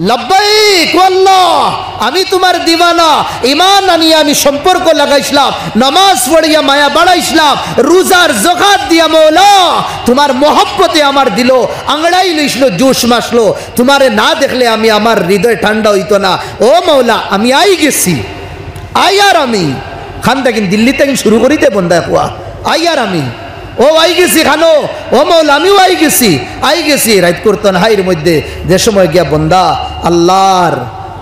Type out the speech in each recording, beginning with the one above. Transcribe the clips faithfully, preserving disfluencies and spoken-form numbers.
লাব্বাইক, ও আল্লাহ, আমি তুমার দিওয়ানা, ইমান আনিয়া আমি সম্পর্ক লাগাইছলাম, নামাজ পড়িয়া মায়া বাড়াইছলাম, রুজার জকাত দিয়া মওলা, তুমার মহব্বতে আমার দিলো আংড়াই লইছলো, জোশ মাসলো, তুমারে না দেখলে আমি আমার হৃদয় ঠান্ডা অইতো না। ও মওলা, আমি আই গেছি, আইয়ার আমি, খান থাকি দিল্লি থাকি শুরু করি দে বন্দায় কওয়া, আইয়ার আমি, ও আই গেছি খানো, ও মওলা, আমিও আই গেছি, আই গেছি। রাইত করতন হাইর মধ্যে যে সময় গিয়া বন্দা আল্লাহর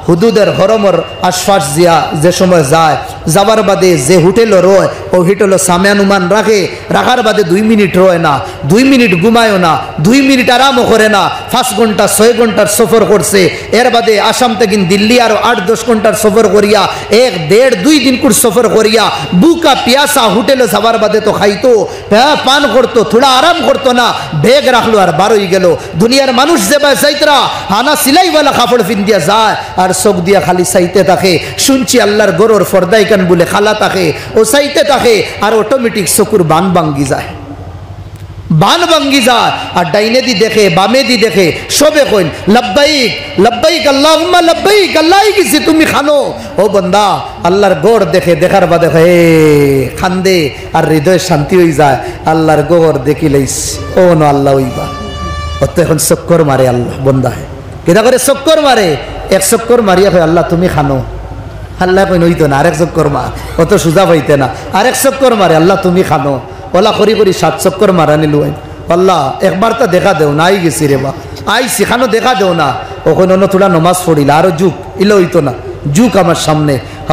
হুদুদের হরমর আশপাশ দিয়া যে সময় যায়, যাবার বাদে যে হোটেলো রয়, ও হোটেলো সামে অনুমান রাখে, রাখার বাদে দুই মিনিট রয় না, দুই মিনিট ঘুমায়ও না, দুই মিনিট আরামও করে না। পাঁচ ঘন্টা, ছয় ঘন্টার সফর করছে, এর বাদে আসাম থাকি দিল্লি আরো আট দশ ঘন্টার সফর করিয়া এক দেড় দুই দিন কুর সফর করিয়া ভুকা পিয়াসা হোটেলো যাবার বাদে তো খাইতো, হ্যাঁ, পান করতো, থুড়া আরাম করতো না, ব্যাগ রাখলো আর বার অই গেলো। দুনিয়ার মানুষ যেবা যাইতরা, হানা সিলাইওয়ালা কাপড় ফিন্দিয়া যায়, আর চোখ দিয়া খালি চাইতে থাকে। শুনছি আল্লাহর ঘরর ফর্দাইখান বুলে খালা থাকে, ও চাইতে থাকে, আর অটোমেটিক চকুর বান ভাঙ্গি যায়, বান ভাঙ্গি যায়। আর ডাইনেদি দেখে, বামেদি দেখে, সবে কইন, "লাব্বাইক, লাব্বাইক, আল্লাহুম্মা লাব্বাইক, আল্লাহ আই গেছি, তুমি খানো।" ও বন্দা, আল্লাহর ঘর দেখে, দেখার বাদে কয়, "এ, খান্দে", আর হৃদয় শান্তি অই যায়। আল্লাহর ঘর দেখিলাইছ, ও ন আল্লাহ অইবা। অত এখন চক্কর মারে আল্লাহ, বন্দায়। কিতা করে চক্কর মারে? এক চক্কর মারিয়া কয়, "আল্লাহ, তুমি খানো।" আল্লায় কইন, "অইতো না, আরেক চক্কর মার।" অত সুজা পাইতে না, আরেক চক্কর মারে, "আল্লাহ, তুমি খানো।" ওলা করি করি সাত চক্কর মারা নিল। "আল্লাহ, একবার তা দেখা দেও না, আই গেছি রেবা, আইছি, খানো দেখা দেও না।" অখন অনো থুড়া নমাজ পড়িলা, আরো জুক, ইলা অইতো না, জুক আমার সামনে। হ,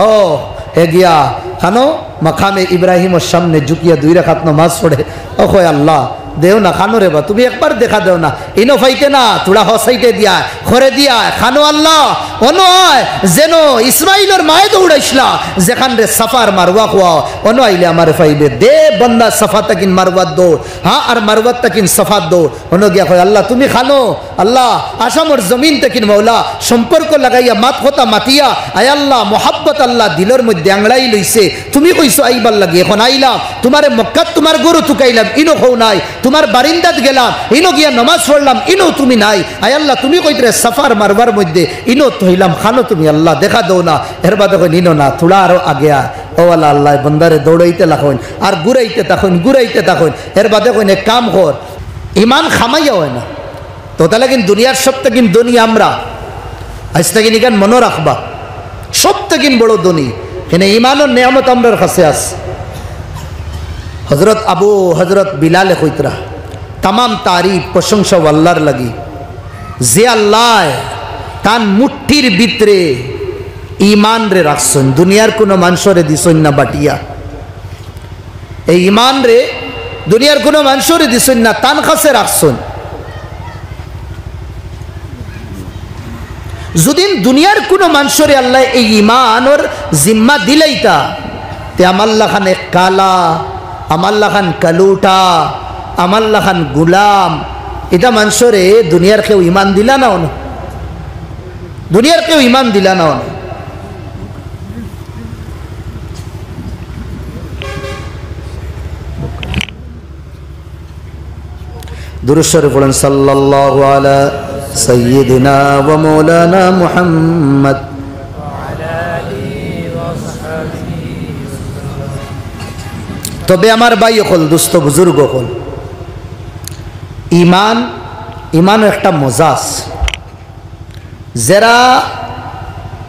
হে গিয়া খানো মাকামে ইব্রাহিমর সামনে জুকিয়া দুই রাকাত নমাজ পড়ে। ও কয়, "আল্লাহ, দেও না, খানো রেবা, তুমি একবার দেখা দেও না।" ইনো পাইতে না, থুড়া হ সাইডে দিয়া, খরে দিয়া, খানো আল্লাহ, অনো আয়, যেন ইসমাইলর মায়ে দৌড়াইছলা, যেখান রে সাফার মারওয়া কওয়া, অনো আইলে আমারে পাইবে। দে বন্দা সাফা থাকি মারওয়াত দৌড়, হ্যাঁ, আর মারওয়াত থাকি সাফাত দৌড়। অনো গিয়া কয়, "আল্লাহ, তুমি খানো।" আল্লাহ, আসামর জমিন থাকি মওলা, সম্পর্ক লাগাইয়া, মাত কথা মাতিয়া, আয় আল্লাহ, মোহাব্বত আল্লাহ দিলর মধ্যে আংড়াই লইছে। তুমি কইছো আইবার লাগি, এখন আইলাম। তুমারে মক্কাত তুমার ঘরো তুকাইলাম, ইনো কও নাই। তুমার বারিন্দাত গেলাম, ইনো গিয়া নমাজ পড়লাম, ইনো তুমি নাই। আয় আল্লাহ, তুমি কইতরে সাফার মারবার মধ্যে, ইনো থইলাম, খানো তুমি আল্লাহ, দেখা দেও না। এর বাদে কইন, "ইনো না, থুড়া আরো আগে আয়।" ও আল্লাহ, আল্লাহ, বন্দারে দৌড়াইতে লাখইন, আর ঘুরাইতে থাকইন, ঘুরাইতে থাকইন। এর বাদে কইন, "এক কাম কর, ইমান খামাইয়া অয় না।" তো তাহলে কিন্তু দুনিয়ার সব থাকি ধনী আমরা। আইজ থাকি ইখান মনো রাখবা, সব থাকি বড় ধনী। কেনে ইমানর নিয়ামত আমরার কাছে আছে। হযরত আবু, হযরত বিলালে কইতরা, "তামাম তারিফ, প্রশংসা ও আল্লাহর লাগি, যে আল্লায় তান মুঠির ভিতরে ইমানরে রাখছইন, দুনিয়ার কুনু মানষরে দিছইন না বাটিয়া।" এই ইমানরে দুনিয়ার কুনু মানষরে দিছইন না, তান কাছে রাখছইন। যুদি দুনিয়ার কুনু মানষরে আল্লায় এই ইমানর জিম্মা দিলাইতা, তে আমার লাখান এক কালা, আমার লাখান কালুটা, আমার লাখান গুলাম, ইতা মানষরে দুনিয়ার কেউ ইমান দিলা না অনো, দুনিয়ার কেউ ইমান দিলা না অনো। দুরূদ শরীফ পড়েন, সাল্লাল্লাহু আলা সাইয়্যিদিনা ওয়া মাওলানা মুহাম্মদ। তবে আমার ভাই অকল, দোস্ত বুজুর্গ অকল, ইমান, ইমানও একটা মজা আছে। যেরা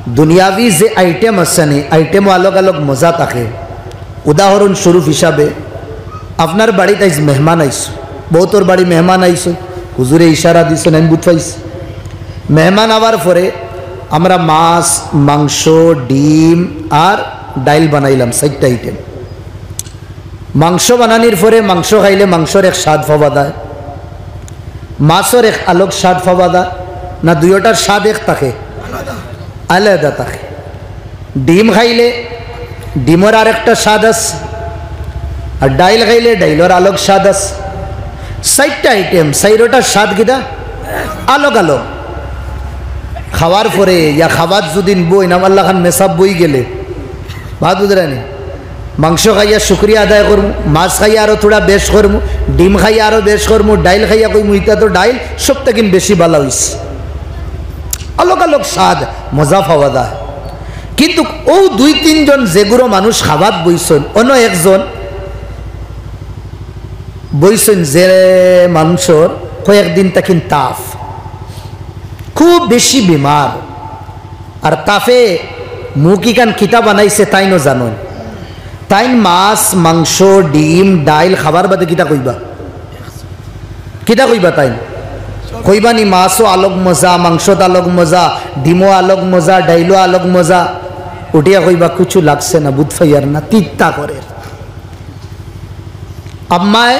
দুনিয়াবি যে আইটেম আছে নি, আইটেমও আলগ আলগ মজা থাকে। উদাহরণস্বরূপ হিসাবে, আপনার বাড়িত আইজ মেহমান আইছে, বউতর বাড়ি মেহমান আইছে, হুজুরে ইশারা দিছইন, আমি বুঝ পাইছি। মেহমান আওয়ার পরে আমরা মাছ, মাংস, ডিম আর ডাইল বানাইলাম, চাইরটা আইটেম। মাংস বানানির পরে মাংস খাইলে মাংসর এক স্বাদ পাওয়া যায়, মাছর এক আলগ স্বাদ পাওয়া যায়, না দুইওটার স্বাদ এক থাকে? আলাদা থাকে। ডিম খাইলে ডিমর আরেকটা স্বাদ আছে, আর ডাইল খাইলে ডাইলর আলগ স্বাদ আছে। চাইরটা আইটেম, চাইরোটার স্বাদ কিতা? আলগ আলগ। খাওয়ার পরে ইয়া খাবার যুদিন বই না, আমার লাখান মেসাব বই গেলে, বাদ বুঝরানি? মাংস খাইয়া শুকরিয়া আদায় করমু, মাছ খাইয়া আরো থুড়া বেশ করমু, ডিম খাইয়া আরো বেশ করমু, ডাইল খাইয়া কইমু, "ইটা তো ডাইল সব থাকি বেশি ভালা অইছে।" আলোক আলোক স্বাদ, মজা পাওয়া যায়। কিন্তু অউ দুই তিনজন যেগুরো মানুষ খাবাত বইছইন, অন্য একজন বইছইন যে মানুষর কয়েকদিন থাকি তাপ, খুব বেশি বেমার, আর তাপে মুখ ইখান কিতা বানাইছে তাইনও জানইন। তাইন মাছ, মাংস, ডিম, ডাইল খাবার বাদে কিতা কইবা? কিতা কইবা তাইন? কইবা নি, "মাছও আলোক মজা, মাংসত আলোক মজা, ডিমও আলোক মজা, ডাইলও আলোক মজা"? উঠিয়া কইবা, "কুছু লাগছে না, বুঝ পাইয়ার না, তিতা করের।" আম্মায়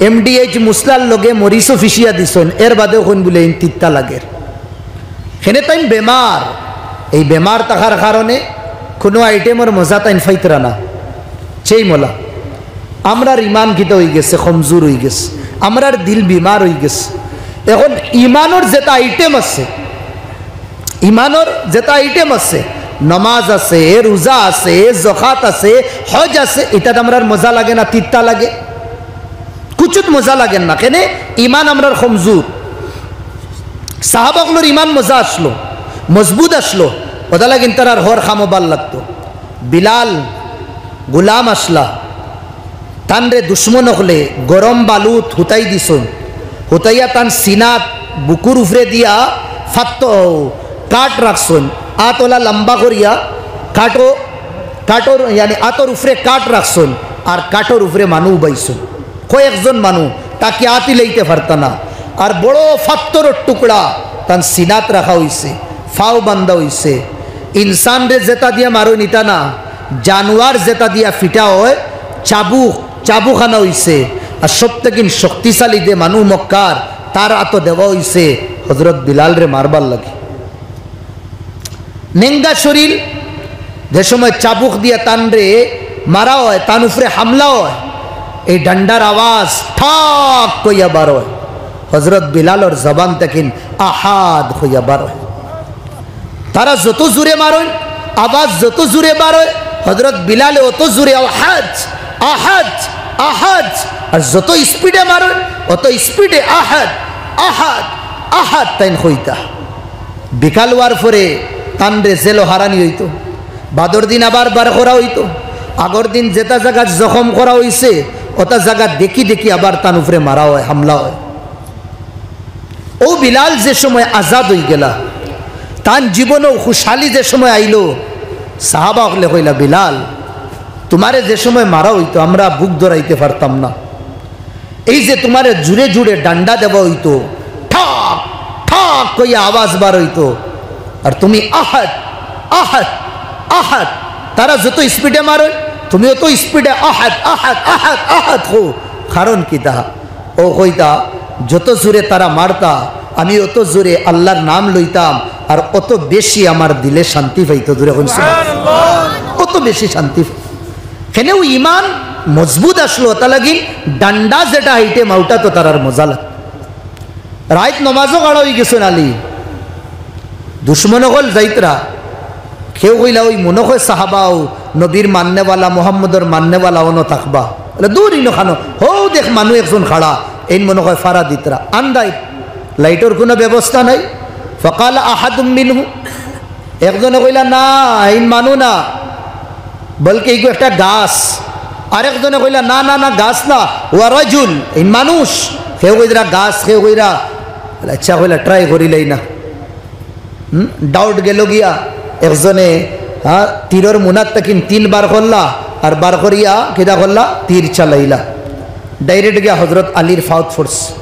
এমডিএইচ মশলার লগে মরিচও পিষিয়া দিছইন, এর বাদেও কইন বুলে, "ইন তিতা লাগের।" কেনে তাইন বেমার, এই বেমার থাকার কারণে কুনু আইটেমর মজা তাইন পাইতরা না। সেই মলা, আমরার ইমান কিতা অইগেছে? কমজোর অইগেছে, আমরার দিল বিমার অইগেছে। এখন ইমানর যেটা আইটেম আছে, ইমানর যেটা আইটেম আছে, নমাজ আছে, রোজা আছে, জকাত আছে, হজ আছে, ইটাত আমরার মজা লাগে না, তিতা লাগে? কুছুত মজা লাগের না। কেনে? ইমান আমরার কমজোর। সাহাবা অকলর ইমান মজা আছলো, মজবুত আছলো, অতা লাগিন তারার হর কামও ভালা লাগতো। বিলাল গুলাম আছলা, তানরে দুশমন অকলে গরম বালুত হুতাই দিছইন, হুতাইয়া তান সিনাত বুকুর উপরে দিয়া ফাত্ত-, কাঠ রাখছইন, আত অলা লম্বা করিয়া কাঠো, কাঠর, ইয়ানি আতর উপরে কাঠ রাখছইন, আর কাঠর উপরে মানু উবাইছইন। কয়েকজন মানু, তাকি আত ইলাইতে পারতা না। আর বড় ফাত্তরর টুকরা তান সিনাত রাখা অইছে, ফাও বান্ধা অইছে। ইনসানরে যেটা দিয়া মারইন ইতা না, জানোয়ার যেটা দিয়া ফিটা অয়, চাবুক, চাবুক আনা অইছে। আর সব থাকি শক্তিশালী যে মানু মক্কার, তার আতো দেওয়া অইছে হজরত বিলালরে মারবার লাগি। নেঙ্গা শরীর, যে সময় চাবুক দিয়া তানরে মারা অয়, তান উপরে হামলা অয়, এই ডান্ডার আওয়াজ ঠাক কইয়া বার অয়, হজরত বিলালর জবান থাকি আহাদ কইয়া বার অয়। তারা যত জোরে মারইন, আওয়াজ যত জোরে বার অয়, হজরত বিলালে অত জোরে আহাদ, আহাদ, আহাদ, আর যত স্পিডে মারইন, অত স্পিডে আহাদ, আহাদ, আহাদ তাইন কইতা। বিকাল অওয়ার পরে তানরে জেলো হারানি অইতো, বাদর দিন আবার বার করা অইতো। আগর দিন যেটা জাগাত জখম করা অইছে, অটা জাগাত দেখি দেখি আবার তান উপরে মারা অয়, হামলা অয়। অউ বিলাল যে সময় আজাদ অইগেলা, তান জীবনও খুশহালি যে সময় আইলো, সাহাবা অকলে কইলা, "বিলাল, তুমারে যে সময় মারা অইতো, আমরা বুক ধরাইতে পারতাম না। এই যে তুমারে জুরে জুরে ডান্ডা দেওয়া অইতো, ঠাক ঠাক কইয়া আওয়াজ বার অইতো, আর তুমি আহাদ, আহাদ, আহাদ, তারা যত স্পিডে মারইন, তুমি অত স্পিডে আহাদ, আহাদ, আহাদ, আহাদ কও। কারণ কিতা?" অউ কইতা, "যত জোরে তারা মারতা, আমি অত জোরে আল্লার নাম লইতাম, আর অত বেশি আমার দিলে শান্তি পাইতো।" জোরে কইন, সুবহানাল্লাহ। অত বেশি শান্তি পাইতো। কেনে অউ ইমান মজবুত আছলো, অটা লাগিন ডান্ডা যেটা আইটেম, অউটা তো তারার মজা লাগে। রাইত নমাজও খাড়া অইগেছইন আলী, দুশমন অকল যাইতরা, কেউ কইলা, "ওই মনো কয় সাহাবা, অউ নবীর মাননেওয়ালা, মোহাম্মদর মাননেওয়ালা অনো থাকবা।" বলে, "দূর ইনো খানো, হউ দেখ মানু একজন খাড়া, এইন মনো কয় ফারা দিতরা।" আন্দাইর, লাইটর কুনু ব্যবস্থা নাই। ফাকালা আহাদুম মিনহু, একজনে কইলা, "না, এইন মানু না, বলকে ইগু একটা গাছ।" আরেকজনে কইলা, "না, না, না, গাছ না, ওয়া রাজুল, এইন মানুষ।" কেউ কইরা গাছ, কেউ কইরা, বলে, "আচ্ছা," কইলা, "ট্রাই করিলাই না।" হুম, ডাউট গেল গিয়া। একজনে, হ্যাঁ, তীরর মুনাত তাকিন তিন বার করলা, আর বার করিয়া কিতা করলা, তীর চালাইলা। ডাইরেক্ট গিয়া হজরত আলীর ফাওত ফড়ছে,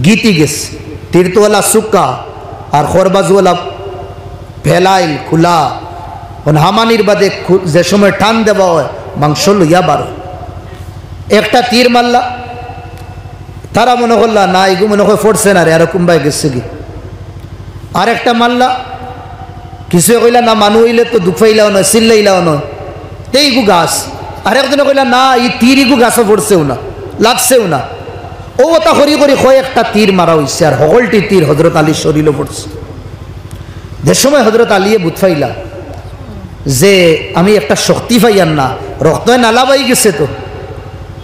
গিতি গেছে। তীর তো ওলা সুক্কা, আর খরবাজু ওলা ফেলাইল, খুলা। অন হামানির বাদে খু-, যে সময় টান দেওয়া অয়, মাংস লইয়া বারো। একটা তীর মারলা, তারা মনো করলা, "না, ইগু মনো কয় ফড়ছে না রে, আরো কুনবায় গেছে গি।" আরেকটা মারলা, কিছু কইলা, "না, মানু অইলে তো দুখ পাইলাও না, চিল্লাইলাও না, তে ইগু গাছ।" আরেকজনে কইলা, "না, ই তীর ইগু গাছো ফড়ছেও না, লাগছেও না।" অউ অতা করি করি কয়েকটা তীর মারা অইছে, আর হকলটি তীর হজরত আলীর শরীলো ফড়ছে। যে সময় হজরত আলীয়ে বুঝ পাইলা যে আমি একটা শক্তি পাইয়ার না, রক্তয় নালা বাই গেছে তো,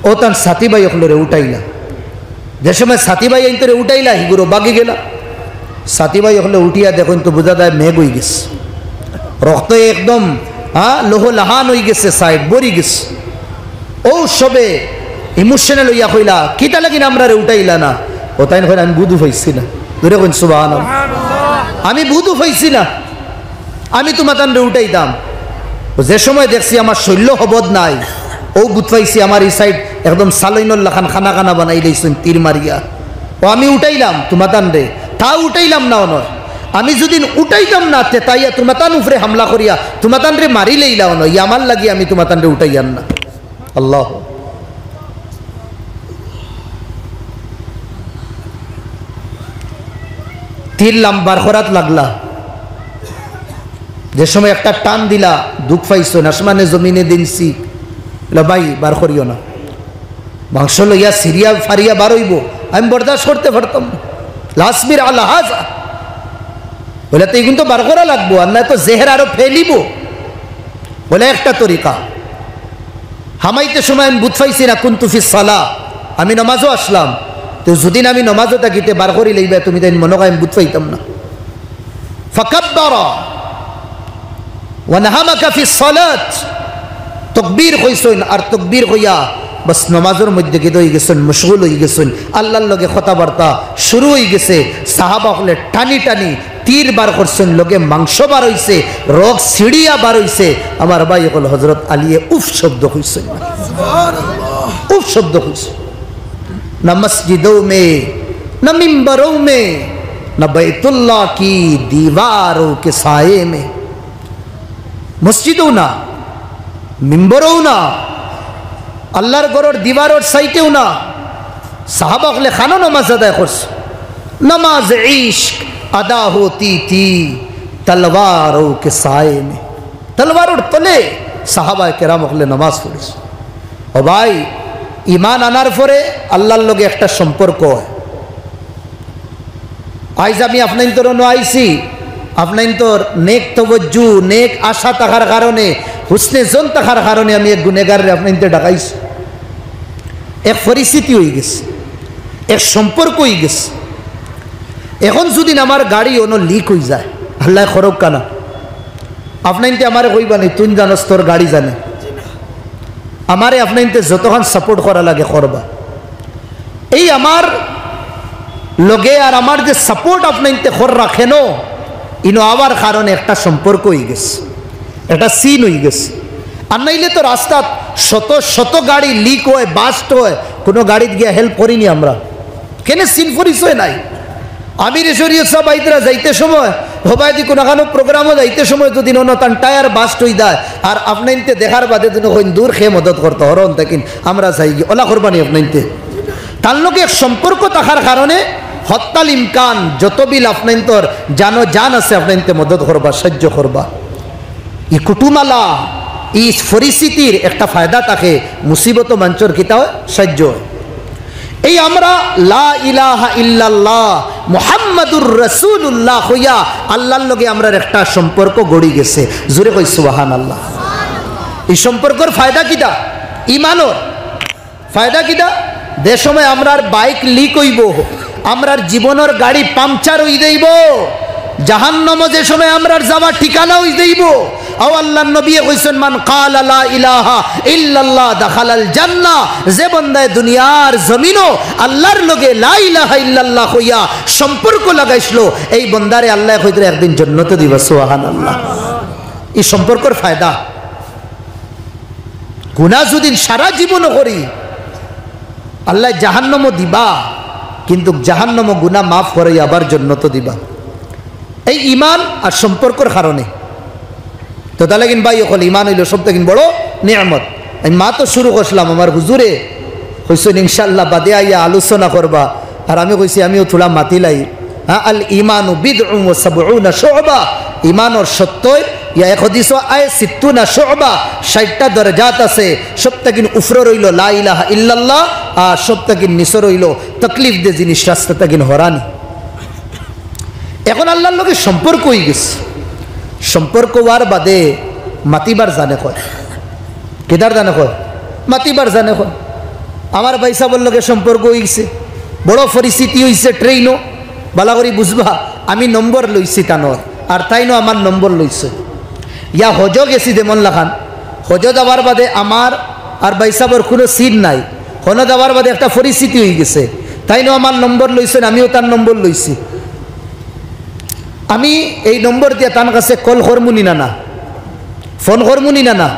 অউ তান সাথী ভাই অকলরে উঠাইলা। যে সময় সাথী ভাই আইন্তরে উঠাইলা, হিগুরো বাগি গেলা। সাথী ভাই অকলে উঠিয়া দেখইন তো বুঝা যায় মেঘ অইগেছে, রক্তে একদম, হ্যাঁ, লৌহ লাহান অইগেছে, সাইড ভরিগেছে। অউ সবে ইমোশনাল অইয়া কইলা, "কিতা লাগিন আমরারে উঠাইলা না?" অউ তাইন কইলা, "আমি বুধু পাইছি না।" জোরে কইন সুবহানাল্লাহ। "আমি বুধু পাইছি না, আমি তুমাতানরে উঠাইতাম।" অউ যে সময় দেখছি আমার শল্য হবদ নাই, অউ বুধ পাইছি আমার ই সাইড একদম সালইনর লাখান খানা খানা বানাইলাইছইন তীর মারিয়া। অউ আমি উঠাইলাম তুমাতানরে, তাও উঠাইলাম না অনয়। আমি যুদি উঠাইতাম না, তে তাইয়া তুমাতান উপরে হামলা করিয়া তুমাতানরে মারিলাইলা অনয়। ই আমার লাগি আমি তুমাতানরে উঠাইয়ার না। আল্লাহ। তীর লাম্বার করাত লাগলা, যে সময় একটা টান দিলা, দুখ পাইছইন, আসমানে জমিনে দিনছি, বলে, "ভাই, বার করিও না।" মাংস লইয়া সিরিয়া ফারিয়া বার অইবো, আমি বরদাস্ত করতে পারতাম না। "লা আসবিরু আলা হাযা।" বলে, "তে ইগুন তো বার করা লাগবো, আর না তো জেহের আরো ফেলিবো।" বলে, "একটা তরিকা, হামাইতে সময় আমি বুধ পাইছি না, কুনতু ফিস সালাহ, আমি নমাজো আছলাম, তে যুদি আমি নমাজো থাকি তে বার করিলাইবা, তুমিতাইন মনো কয় আমি বুধ পাইতাম না।" ফাকাব্বারা ওয়া নাহামাকা ফিস সালাত। তকবীর কইছইন, আর তকবীর কইয়া বাস নমাজর মধ্যে গিদ অইগেছইন, মশগুল অইগেছইন। আল্লার লগে কথাবার্তা শুরু অইগেছে। সাহাবা অকলে টানি টানি তীর বার করছইন, লগে মাংস বার অইছে, রগ ছিড়িয়া বার অইছে। আমার ভাই অকল, হযরত আলীয়ে উফ শব্দ কইছইন, উফ শব্দ কইছইন। না মসজিদো মে, না মিম্বরো মে, না বাইতুল্লাহ কি দিওয়ারো কে সায়ে মে। মসজিদও না, মিম্বরও না, আল্লার ঘরর দিওয়ারর সাইডেও না। সাহাবা অকলে খানো নমাজ আদায় করছে। নমাজ ইশক আদা হতি থি তলওয়ারো কে সায়ে মে। তলওয়ারর তলে সাহাবায়ে কেরাম অকলে নমাজ পড়ছে। ও ভাই, ইমান আনার পরে আল্লার লগে একটা সম্পর্ক অয়। আইজ আমি আপনাইন্তর অনো আইছি, আপনাইন্তর নেক তওয়াজ্জু, নেক আশা থাকার কারণে, হুসনে জন থাকার কারণে আমি এক গুনেগাররে আপনাইন্তে ডাকাইছি। এক পরিচিতি অইগেছে, এক সম্পর্ক অইগেছে। এখন যুদি আমার গাড়ি অনো লিক অইযায়, আল্লায় করউক্কা না, আপনাইন্তে আমারে কইবা নি, "তুইন জানস, তোর গাড়ি জানে।" আমারে আপনাইন্তে যতখান সাপোর্ট করা লাগে করবা। এই আমার লগে আর আমার যে সাপোর্ট আপনাইন্তে কররা কেনো, ইনো আওয়ার কারণে একটা সম্পর্ক অইগেছে, একটা সিন অইগেছে। আর নাইলে তো রাস্তাত শত শত গাড়ি লিক অয়, বাস্ট অয়, কুনু গাড়িত গিয়া হেল্প করিনি আমরা। কেনে সিন পরিচয় নাই। আমিরে শরিয়ত সাব আইতরা যাইতে সময়, হবায়দি কুনুখানো প্রোগ্রামো যাইতে সময় যুদি অনো তান টায়ার বাস্ট অইযায়, আর আপনাইন্তে দেখার বাদে যুদি কইন, "দূর, কে মদত করতো, হরন থাকিন, আমরা যাইগি", অলা করবা নি আপনাইন্তে? তান লগে এক সম্পর্ক থাকার কারণে হত্তাল ইমকান যত বিল আপনাইন্তর জানো জান আছে, আপনাইন্তে মদত করবা, সাইয্য করবা। ই কুটুমালা, ই পরিস্থিতির একটা ফায়দা থাকে, মুসিবতো মানষর কিতা অয়, সাইয্য অয়। এই আমরা লা ইলাহা ইল্লাল্লাহ মুহাম্মাদুর রাসূলুল্লাহ কইয়া আল্লার লগে আমরার একটা সম্পর্ক গড়ি গেছে। জোরে কই সুবহানাল্লাহ। ই সম্পর্কর ফায়দা কিতা? ইমানর। ফায়দা কিতা? যে সময় আমরার বাইক লিক অইবো, আমরার জীবনর গাড়ি পাংচার অইযাইবো, জাহান্নামো যে সময় আমরার যাওয়ার ঠিকানা অইযাইবো, আও আল্লার নবীয়ে কইছইন, "মান ক্বালা লা ইলাহা ইল্লাল্লাহ দাখালাল জান্নাহ।" যে বন্দায় দুনিয়ার জমিনো আল্লার লগে লা ইলাহা ইল্লাল্লাহ কইয়া সম্পর্ক লাগাইছলো, এই বন্দারে আল্লায় কইতরা একদিন জন্নতো দিবা। সুবহানাল্লাহ। ই সম্পর্কর ফায়দা। গুনা যুদি সারা জীবনও করি, আল্লায় জাহান্নামো দিবা, কিন্তুক জাহান্নামো গুনা মাফ করাই আবার জন্নতো দিবা। এই ইমান আর সম্পর্কর কারণে। তো তাইলে কিন ভাই অকল, ইমান অইলো সব থাকি বড় নিয়ামত। আমি মাতো শুরু করছিলাম, আমার হুজুরে কইছইন, "ইনশাআল্লাহ বাদে আইয়া আলোচনা করবা।" আর আমি কইছি, "আমিও থুড়া মাতিলাই।" হ্যাঁ, আল ইমানু বিদউন ওয়া সাবউনা শুবা, ইমানর সত্তইর, ইয়া এক হাদিসো আয় সিত্তুনা শুবা, ষাইটটা দরজাত আছে, সব থাকি উপরর অইলো লা ইলাহা ইল্লাল্লাহ, আর সব থাকি নিচর অইলো তকলিফ দে জিনিস রাস্তা থাকি হরানি। এখন আল্লার লগে সম্পর্ক অইগেছে, সম্পর্ক অওয়ার বাদে মাতিবার জানে কয়, কিতার জানে কয়? মাতিবার জানে কয়। আমার ভাইসাবর লগে সম্পর্ক অইগেছে, বড় পরিস্থিতি অইছে ট্রেইনো, বালা করি বুঝবা, আমি নম্বর লইছি তানর, আর তাইনও আমার নম্বর লইছে। ইয়া হজো গেছি যেমন লাখান, হজো যাওয়ার বাদে আমার আর ভাইসাবর কুনু সিট নাই, হনো যাওয়ার বাদে একটা পরিস্থিতি অইগেছে, তাইনও আমার নম্বর লইছইন, আমিও তান নম্বর লইছি। আমি এই নম্বর দিয়া তান কাছে কল করমু নি না, না ফোন করমু নি না, না?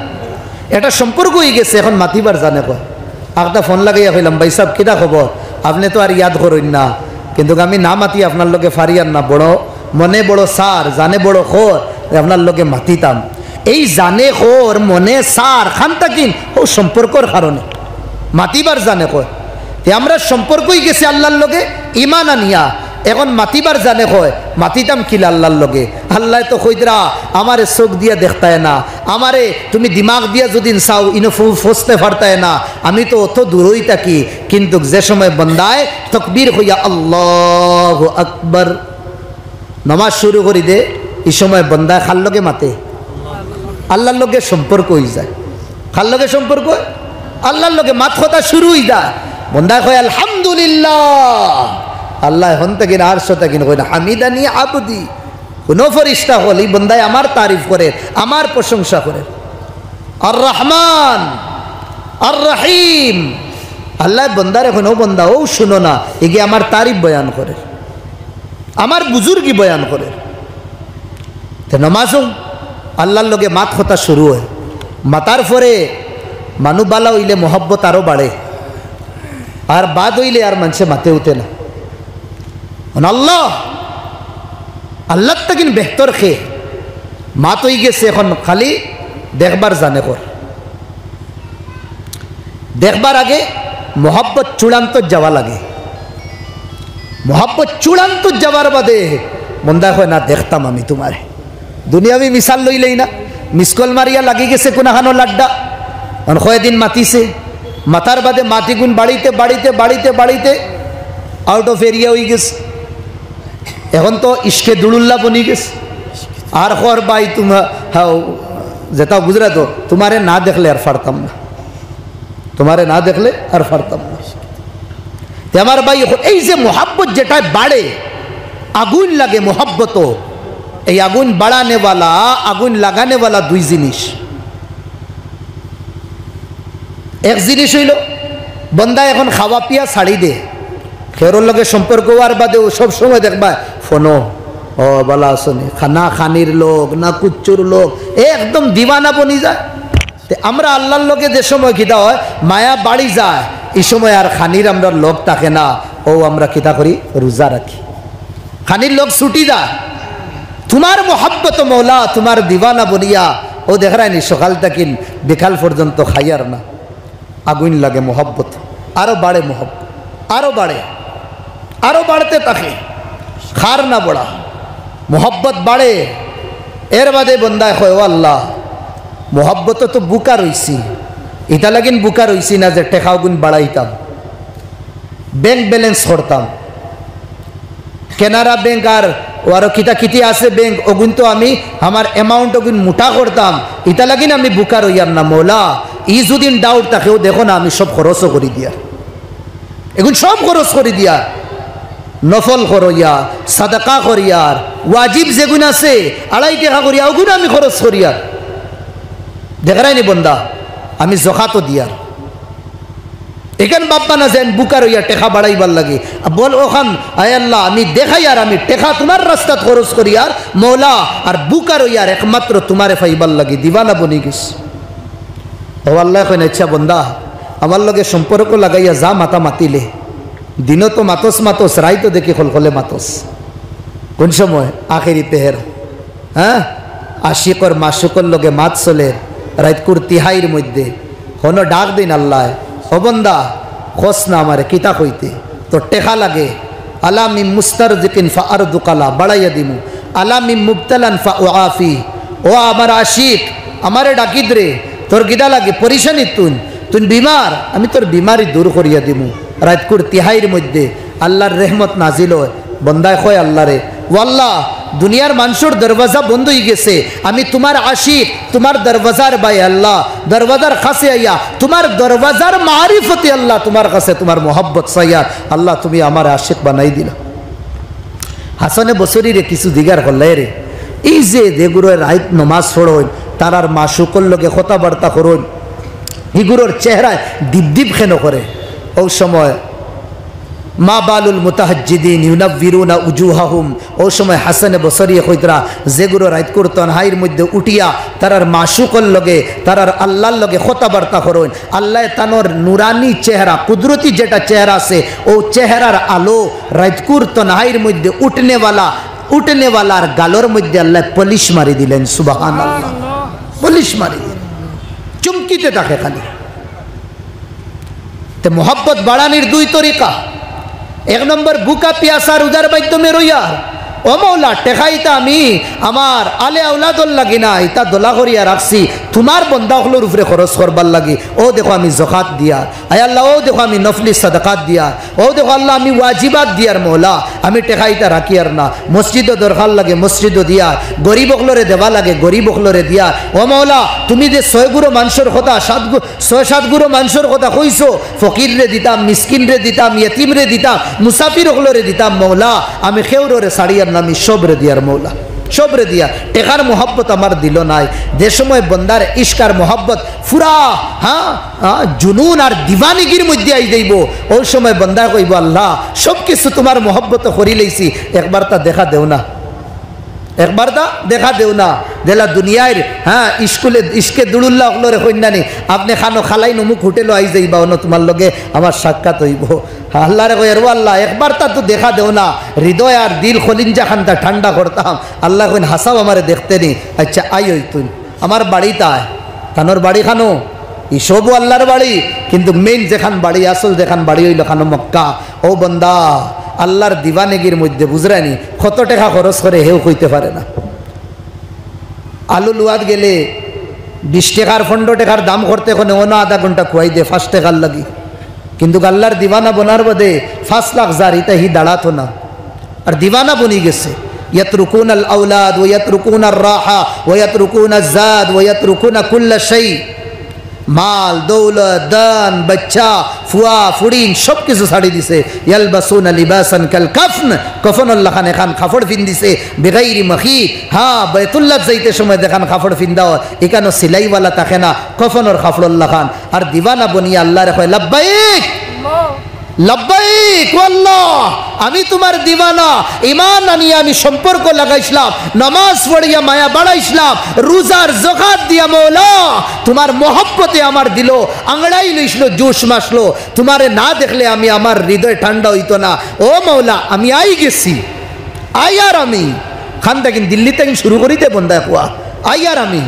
একটা সম্পর্ক অইগেছে, এখন মাতিবার জানে কয়। আখতা ফোন লাগাইয়া কইলাম, "ভাইসাব, কিতা খবর? আপনে তো আর ইয়াদ করইন না, কিন্তুক আমি না মাতি আপনার লগে ফারিয়ার না, বড় মনে বড় সার, জানে বড় খর, আপনার লগে মাতিতাম।" এই জানে খর, মনে সার, খান থাকিন, অউ সম্পর্কর কারণে মাতিবার জানে কয়। তে আমরার সম্পর্ক অইগেছে আল্লার লগে, ইমান আনিয়া, এখন মাতিবার জানে কয়, মাতিতাম কিলা আল্লার লগে? আল্লায় তো কইতরা, "আমারে চউখ দিয়া দেখতায় না, আমারে তুমি দিমাগ দিয়া যুদি চাও, ইনো ফু-, ফসতে পারতায় না, আমি তো অত দূরই থাকি।" কিন্তুক যে সময় বন্দায় তকবীর কইয়া "আল্লাহু আকবার" নমাজ শুরু করি দে, ই সময় বন্দায় কার লগে মাতে? আল্লার লগে সম্পর্ক অইযায়। কার লগে সম্পর্ক? আল্লার লগে। মাত কথা শুরু অইযায়, বন্দায় কয়, "আলহামদুলিল্লাহ।" আল্লায় হন থাকিন, আরশ থাকিন কইন, "হামিদানি আবদি।" কুনু ফিরিস্তা অকল, ই বন্দায় আমার তারিফ করের, আমার প্রশংসা করের। আর রহমান, আর রহিম। আল্লায় বন্দারে কইন, "ও বন্দা, অউ শুনো না, ইগিয়ে আমার তারিফ বয়ান করের, আমার বুজুর্গি বয়ান করের।" তে নমাজও আল্লার লগে মাত কথা শুরু অয়। মাতার পরে মানু বালা অইলে মহব্বত আরো বাড়ে, আর বাদ অইলে আর মানষে মাতে উঠে না। অন আল্লাহ, আল্লার থাকিন বেহতর খে? মাত অইগেছে, এখন খালি দেখবার জানে কর। দেখবার আগে মহব্বত চূড়ান্ত যাওয়া লাগে। মহব্বত চূড়ান্ত যাওয়ার বাদে বন্দায় কয়, "না, দেখতাম আমি তুমারে।" দুনিয়াবি মিসাল লইলেই না, মিস কল মারিয়া লাগি গেছে কুনাখানো লাড্ডা, অন কয়দিন মাতিছে, মাতার বাদে মাতিগুন বাড়িতে, বাড়িতে, বাড়িতে, বাড়িতে out of area অইগেছে। এখন তো ইশকে দুড়ুল্লা বনি গেছে। আর কর ভাই তুমা-, হাও, যেটা বুঝরা তো, তুমারে না দেখলে আর পারতাম না, তুমারে না দেখলে আর পারতাম না। তে আমার ভাই, অখন এই যে মহব্বত যেটায় বাড়ে, আগুন লাগে মহব্বত, এই আগুন বাড়ানেওয়ালা, আগুন লাগানেওয়ালা দুই জিনিস। এক জিনিস অইলো, বন্দায় এখন খাওয়া পিয়া ছাড়ি দে, কেউরর লগে সম্পর্ক অওয়ার বাদেও সব সময় দেখবা ফোনো, "ও, বালা আছো নি?" খা-, না খানির লগ, না কুচ্চুর লগ, একদম দিওয়ানা বনি যায়। তে আমরা আল্লার লগে যে সময় কিতা অয়, মায়া বাড়ি যায়, ই সময় আর খানির আমরার লগ থাকে না। অউ আমরা কিতা করি? রোজা রাখি। খানির লগ ছুটি যায়। তুমার মহব্বত মওলা, তুমার দিওয়ানা বনিয়া, অউ দেখরায়নি সকাল থাকিন বিকাল পর্যন্ত খাইয়ার না। আগুন লাগে মহব্বত, আরো বাড়ে মহব্বত, আরো বাড়ে, আরো বাড়তে থাকে। খার না বড়া, মহব্বত বাড়ে। এর বাদে বন্দায় কয়, "ও আল্লাহ, মহব্বত তো বুকা রইছি, ইতা লাগিন বুকা রইছি না যে টেকা অগুন বাড়াইতাম, bank balance করতাম।" কেনারা ব্যাংক আর ও আরো কিতা কিতি আছে ব্যাংক, অগুন তো আমি আমার amount অগুন মোটা করতাম, ইতা লাগিন আমি বুকা রইয়ার না মওলা। ই যুদিন doubt থাকে, অউ দেখো না, আমি সব খরচও করি দিয়ার, এগুন সব খরচ করি দিয়ার, নফল করইয়া, সাদাকা করিয়ার, ওয়াজিব যেগুন আছে আড়াই টেকা করিয়া, অগুন আমি খরচ করিয়ার। দেখরায়নি বন্দা, আমি জকাতও দিয়ার। এখান বাপ্পা না যেন বুকা রইয়া টেকা বাড়াইবার লাগি। বল অখান, আয় আল্লাহ, আমি দেখাইয়ার আমি টেকা তুমার রাস্তাত খরচ করিয়ার মওলা, আর বুকা রইয়ার একমাত্র তুমারে পাইবার লাগি দিওয়ানা বনি গেছি। ও আল্লায় কইন, "আচ্ছা বন্দা, আমার লগে সম্পর্ক লাগাইয়া যা মাতা মাতিলে, দিনো তো মাতস মাতস, রাইতো দেখি খলখলে মাতস।" কুন সময়? আখেরি পেহের। হ্যাঁ, আশিকর মাশুকর লগে মাত চলের রাইতকুর তিহাইর মধ্যে। হনো ডাক দেইন আল্লায়, "ও বন্দা, কস না আমারে কিতা কইতে, তোর টেকা লাগে।" "আলা মিন মুস্তারজিকিন ফা আরদুকালা, বাড়াইয়া দিমু। আলা মিন মুবতালান ফা উআফি।" ও আমার আশিক, আমারে ডাকিত রে, তোর কিতা লাগে? পরিশানি তুন, তুন বিমার, আমি তোর বিমারি দূর করিয়া দিমু। রাইতকুর তিহাইর মধ্যে আল্লার রহমত নাজিল অয়। বন্দায় কয় আল্লারে, "ও আল্লাহ, দুনিয়ার মানষর দরওয়াজা বন্ধ অইগেছে, আমি তুমার আশিক, তুমার দরওয়াজার বায় আল্লাহ, দরওয়াজার কাছে আইয়া, তুমার দরওয়াজার মারিফতে আল্লাহ, তুমার কাছে তুমার মহব্বত চাইয়ার, আল্লাহ তুমি আমারে আশিক বানাই দিলা।" হাসানে বসরিরে কিছু জিগার করলে রে, এই যে যেগুরোয় রাইত নমাজ পড়ইন, তারার মাশুকর লগে কথাবার্তা করইন, ইগুরোর চেহারায় দীপ দীপ কেন করে? ও সময়, "মা বালুল মুতাহাজ্জিদিন ইউনাব্বিরুনা উজুহাহুম।" ও সময় হাসানে বসরিয়ে কইতরা, যেগুরো রাইতকুর তনহাইর মধ্যে উঠিয়া তারার মাশুকর লগে, তারার আল্লাহর লগে কথাবার্তা করইন, আল্লায় তানর নুরানি চেহারা, কুদরতি যেটা চেহারা আছে, ও চেহারার আলো রাইতকুর তনহাইর মধ্যে উঠনেওয়ালা, উঠনেওয়ালার গালর মধ্যে আল্লায় পলিশ মারি দিলেন। সুবহানাল্লাহ। পলিশ মারি দিলেন, চমকিতে থাকে খালি। তে মোহাব্বত বাড়ানির দুই তরিকা। এক নম্বর, বুকা পিয়াসা রোজার মাধ্যমে রইয়া, "ও মৌলা, টেকাইতা আমি আমার আলে আওলাদর লাগি না, ইতা দলা করিয়া রাখছি তুমার বন্দা অকলর উপরে খরচ করবার লাগি। ও দেখো আমি জকাত দিয়ার, আয় আল্লাহ, ও দেখো আমি নফলি সাদাকাত দিয়ার, ও দেখো আল্লাহ আমি ওয়াজিবাত দিয়ার মৌলা, আমি টেকাইতা রাখিয়ার না, মসজিদো দরকার লাগে মসজিদো দিয়ার, গরিব অকলরে দেওয়া লাগে গরিব অকলরে দিয়ার। ও মৌলা, তুমি যে ছয়গুরো মানষর কথা, সাতগু-, ছয় সাতগুরো মানষর কথা কইছো, ফকিররে দিতাম, মিসকিনরে দিতাম, ইয়তিমরে দিতাম, মুসাফির অকলরে দিতাম, মৌলা, আমি কেউররে ছাড়িয়ার না, আমি সবরে দিয়ার মৌলা, সবরে দিয়ার।" টেকার মোহাব্বত আমার দিলো নাই। যে সময় বন্দার ইশকার মোহাব্বত পুরা, হ্যাঁ, হ্যাঁ, জুনুন আর দিওয়ানিগির মধ্যে আই যাইবো, ও সময় বন্দায় কইবো, "আল্লাহ, সব কিছু তুমার মোহাব্বত করি লইছি, একবারতা দেখা দেও না।" একবারতা দেখা দেও না। যেলা দুনিয়ার, হ্যাঁ, ইশকে দুরুল্লা অকলরে কইন্নানি, "আপনে খানো খালাইন অমুক হোটেলো আই যাইবা, অনো তুমার লগে আমার সাক্ষাৎ অইবো।" আল্লাহরে কইয়ার, "ও আল্লাহ, একবারতা তো দেখা দেও না, হৃদয় আর দিল কলিঞ্জা খানতা ঠান্ডা করতাম।" আল্লায় কইন, "হাছাউ আমারে দেখতে নি, আচ্ছা আই অইতুন।" আমার বাড়িত আয়, তানর বাড়ি খানো, ই সবও আল্লাহর বাড়ি, কিন্তু মেইন যেখান বাড়ি, আসল যেখান বাড়ি অইলো খানো মক্কা। ও বন্দা, আল্লাহর দিওয়ানিগির মধ্যে বুঝরায়নি, কত টেকা খরচ করে হেউ কইতে পারে না। আলু লওয়াত গেলে বিশ টেকার পনরো টেকার দাম করতে কনে অনো আধা ঘন্টা খুয়াই দে পাঁচ টেকার লাগি, কিন্তু আল্লাহর দিওয়ানা বনার বাদে পাঁচ লাখ যার ইতা হি দাঁড়াতো না। আর দিওয়ানা বনি গেছে। ইয়াতরুকুনাল আওলাদ ওয়া ইয়াতরুকুনার রাহা ওয়া ইয়াতরুকুনাজ জাদ ওয়া ইয়াতরুকুনা কুল্লা শাই। মাল, দৌলত, ধন, বাচ্চা, ফুয়া, ফুড়িন সব কিছু ছাড়ি দিছে। ইয়ালবাসুনা লিবাসান কাল কাফন, কফনর লাখান এখান কাপড় ফিন্দিছে। বিগাইরি মাখি, হ্যাঁ, বায়তুল্লাহ যাইতে সময় যেখান কাপড় ফিন্দা অয়, ইখানো সিলাইওয়ালা থাকে না, কফনর কাপড়র লাখান। আর দিওয়ানা বনিয়া আল্লাহরে কয়, "লাব্বাইক, লাব্বাইক, ও আল্লাহ, আমি তুমার দিওয়ানা, ইমান আনিয়া আমি সম্পর্ক লাগাইছলাম, নামাজ পড়িয়া মায়া বাড়াইছলাম, রোজার জকাত দিয়া মৌলা, তুমার মহব্বতে আমার দিলো আংড়াই লইছলো, জোশ মাসলো, তুমারে না দেখলে আমি আমার হৃদয় ঠান্ডা অইতো না। ও মৌলা, আমি আই গেছি।" আইয়ার আমি, খান থাকিন দিল্লি থাকিন শুরু করি দে বন্দায় কওয়া, আইয়ার আমি,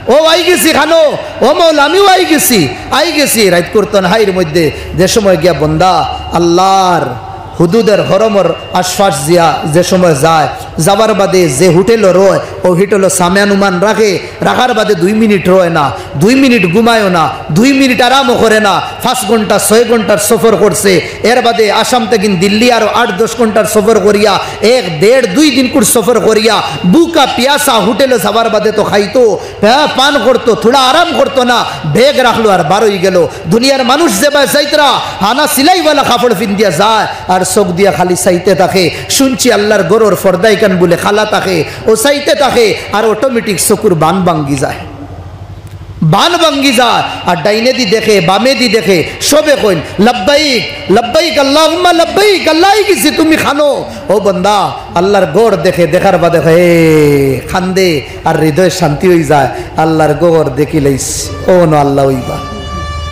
ও আই গেছি খানো, ও মৌলা আমিও আই গেছি, আই গেছি। রাইতকুর তনহাইর মধ্যে যে সময় গিয়া বন্দা আল্লাহর হুদুদের হরমর আশপাশ দিয়া যে সময় যায়, যাওয়ার বাদে যে হোটেলো রয়, ও হোটেলো সামে আনুমান রাখে, রাখার বাদে দুই মিনিট রয় না, দুই মিনিট ঘুমায়ও না, দুই মিনিট আরামও করে না। পাঁচ ঘন্টা, ছয় ঘন্টার সফর করছে, এর বাদে আসাম থাকিন দিল্লি আরো আট দশ ঘন্টার সফর করিয়া এক দেড় দুই দিনকুর সফর করিয়া বুকা পিয়াসা হোটেলো যাওয়ার বাদে তো খাইতো, হ্যাঁ, পান করতো, থুড়া আরাম করতো না, ব্যাগ রাখলো আর বার অই গেলো। দুনিয়ার মানুষ যেবা যাইতরা, হানা সিলাইওয়ালা কাপড় ফিন্দিয়া যায়, আর চোখ দিয়া খালি চাইতে থাকে। শুনছি আল্লাহর ঘরর পর্দা ইখান বুলে খালা থাকে, ও চাইতে থাকে, আর automatic চকুর বান ভাঙ্গি যায়, বান ভাঙ্গি যায়। আর ডাইনেদি দেখে, বামেদি দেখে, সবে কইন, "লাব্বাইক, লাব্বাইক, আল্লাহুম্মা লাব্বাইক, আল্লাহ আই গেছি, তুমি খানো।" ও বন্দা, আল্লাহর ঘর দেখে, দেখার বাদে কয়, এ, কান্দে, আর হৃদয় শান্তি অই যায়। আল্লাহর ঘর দেখিলাইছ, ও ন আল্লাহ অইবা।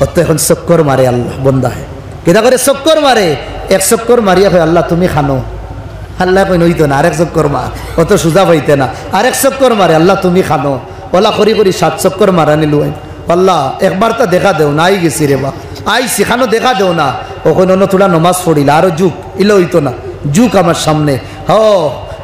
অত এখন চক্কর মারে আল্লাহ, বন্দায়। কিতা করে চক্কর মারে? এক চক্কর মারিয়া কয়, "আল্লাহ, তুমি খানো।" আল্লায় কইন, "অইতো না, আরেক চক্কর মার।" অত সুজা পাইতে না, আরেক চক্কর মারে, "আল্লাহ, তুমি খানো।" ওলা করি করি সাত চক্কর মারানি লুয়াইন। "আল্লাহ, একবারতা দেখা দেও না, আই গেছি রেবা, আইছি, খানো দেখা দেও না।" ও কইন, "অনো থুড়া নমাজ পড়িলা, আরো জুক, ইলা অইতো না, জুক আমার সামনে।" হ,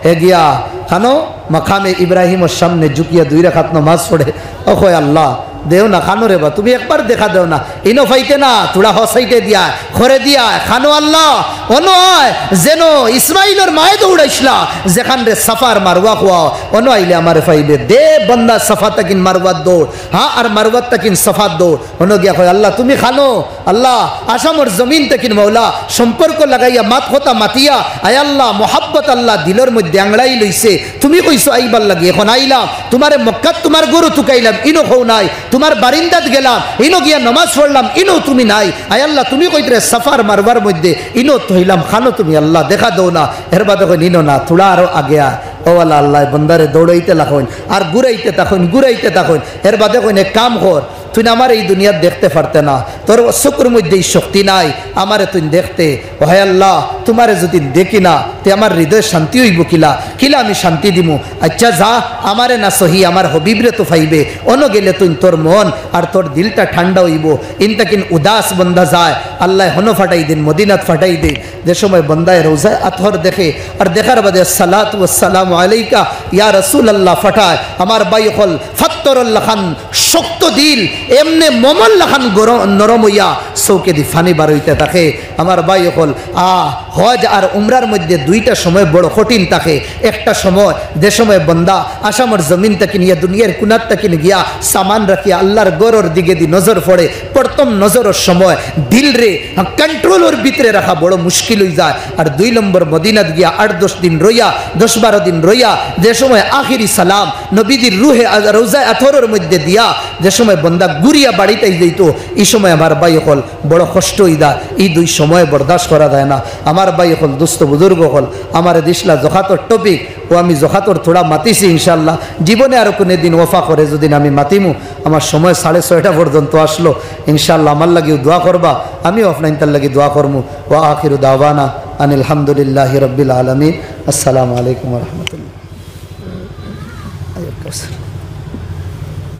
হে গিয়া খানো মাকামে ইব্রাহিমর সামনে জুকিয়া দুই রাকাত নমাজ পড়ে। ও কয়, "আল্লাহ, দেও না, খানো রে বা, তুমি একবার দেখা দেও না। ইনো পাইতে না, থুড়া হ সাইডে দিয়া, খরে দিয়া, খানো আল্লাহ, অনো আয়, যেন ইসমাইলর মায়ে দৌড়াইছলা, যেখান রে সাফার মারওয়া খোয়াও, অনো আইলে আমারে পাইবে। দে বন্দা সাফা তাকিন মারওয়াত দৌড়, হ্যাঁ, আর মারওয়াত তাকিন সাফাত দৌড়। অনো গিয়া কয়, "আল্লাহ, তুমি খানো, আল্লাহ, আসামর জমিন তাকিন মৌলা, সম্পর্ক লাগাইয়া মাত কথা মাতিয়া, আয় আল্লাহ, মোহাব্বত আল্লাহ দিলর মধ্যে আংড়াই লইছে, তুমি কইছো আইবার লাগি, এখন আইলাম, তুমারে মক্কাত তুমার গরু তুকাইলাম, ইনো খৌ নাই, তুমার বারিন্দাত গেলাম, ইনো গিয়া নমাজ পড়লাম, ইনো তুমি নাই। আয় আল্লাহ, তুমি কইতরে সাফার মারবার মধ্যে ইনো থইলাম, খানো তুমি আল্লাহ, দেখা দেও না।" এর বাদে কইন, "ইনো না, থুড়া আরো আগে আয়।" ও আল্লাহ, আল্লাহ বন্দারে দৌড়াইতে লাখইন, আর ঘুরাইতে থাকইন, ঘুরাইতে থাকইন। এর বাদে কইন, "এক কাম কর, তুই না আমার এই দুনিয়াত দেখতে পারতে না, তোর চকুর মধ্যে এই শক্তি নাই, আমারে তুই দেখতে।" ও হায় আল্লাহ, তুমারে যদি দেখি না, তে আমার হৃদয় শান্তি হইব কিলা? কিলা আমি শান্তি দিমু? আচ্ছা যা, আমারে না সহি, আমার হবিবরে তো পাইবে। অনো গেলে তুই তোর মন আর তোর দিলটা ঠান্ডা হইব। ইনতাকিন উদাস বন্দা যায়, আল্লাহ হনো ফাটাই দিন, মদিনাত ফাটাই দিন। যে সময় বন্দায় রোজায় আতহর দেখে, আর দেখার বাদে সালাতু ওয়াসসালামু আলাইকা ইয়া রাসূলুল্লাহ ফাটায়, আমার ভাই অকল, ফাত্তরর লাখান শক্ত দিল, এমনে মমর লাখান গরম, নরম হইয়া চউখেদি ফানি বার হইতে থাকে। আমার ভাই অকল, আ, হজ আর উমরার মধ্যে দুইটা সময় বড় কঠিন থাকে। একটা সময়, যে সময় বন্দা আসামর জমিন তাকিন ইয়া দুনিয়ার কুনাত তাকিন গিয়া সামান রাখিয়া আল্লাহর ঘরর দিকেদি নজর পড়ে, প্রথম নজরর সময় দিলরে কন্ট্রোলর ভিতরে রাখা বড় মুশকিল হই যায়। আর দুই নম্বর মদিনাত গিয়া আট দশ দিন রইয়া, দশ বারো দিন রইয়া, যে সময় আখিরি সালাম নবীজির রুহে আ-, রোজায় আতহরর মধ্যে দিয়া যে সময় বন্দা ঘুরিয়া বাড়িত আই যাইতো, ই সময় আমার ভাই অকল বড় কষ্ট হই যায়। ই দুই সময় বরদাস্ত করা যায় না। আমার ভাই অকল, দোস্ত বুজুর্গ অকল, আমারে দিছলা জকাতর টপিক, ও আমি জকাতর থুড়া মাতিছি ইনশাআল্লাহ। জীবনে আরো কুনু দিন ওয়াফা করে যদি আমি মাতিমু, আমার সময় সাড়ে ছয়টা পর্যন্ত আসলো। ইনশাআল্লাহ আমার লাগিও দোয়া করবা, আমিও আপনাইনতার লাগি দোয়া করমু। ওয়া আখিরু দাওয়ানা আনিল হামদুলিল্লাহি রাব্বিল আলামিন। আসসালামু আলাইকুম ওয়া রাহমাতুল্লাহ।